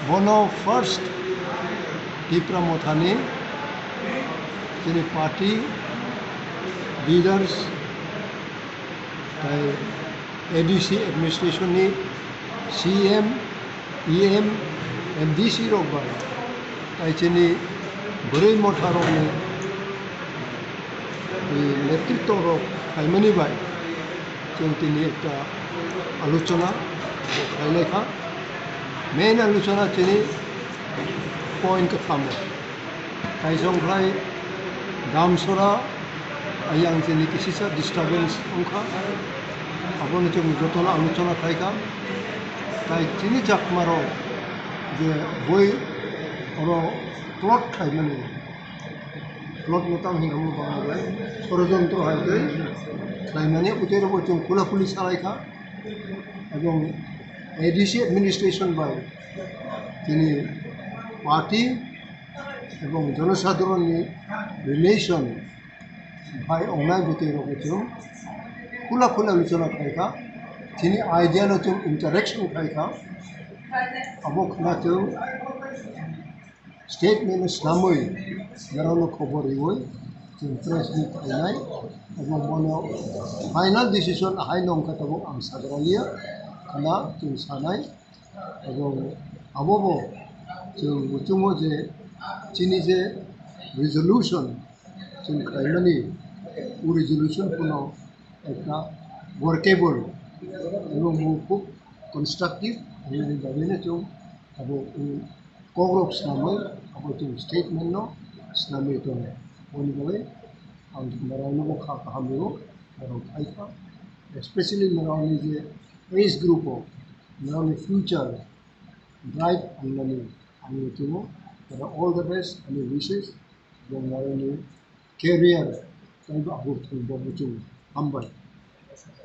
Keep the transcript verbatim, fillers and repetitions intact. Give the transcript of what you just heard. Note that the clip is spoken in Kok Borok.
Bono first Tipra Mothani chini party leaders tai A D C administration ni C M, E M, M D C rok bai tai chini bwrwi motha rok ni netritwo rok khaimani bai chwng tini ekta alochona khlailai kha. Main alochona chini point kwtham. Kaisong khlai Damsora ayang chini kisisa disturbance wngkha. Abono chwng jotono alochona khlaikha. Tai chini Chakmarok je boi oro plot khlaimani, plot no tamo hinwi Bangla bai sorojontro hai tei khlaimani, utero bo chwng khula khuli salaikha. Ebong A D C administration bai chini party ebong jonosadharon ni relation bai ongnai bwtwi rok chwng khula khula alochona khlaikha, chini idea no chwng interaction khlaikha, abo khna chwng statement no snamwi norokno khobor riwi chwng press meet khainai, abo bono final decision ahai nongkha tabuk ang sagra liya, khna chwng sanai. Abo, abobo chwng muchungo je chini je resolution chwng khlaimani, o resolution phano ekta workable, ebong bo khub constructive, aboni bagwino chwng abo o kokrok swnamwi abo chwng statement no swnamwi tongo. Aboni bagwi ang norokno bo kha kaham rwo, norok phaikha, especially norokni je age group o norokni future bright wngnani ang muchungo. All the best, ani wishes, bo norokni career tei bo abo thwngbo muchungo. Hambai.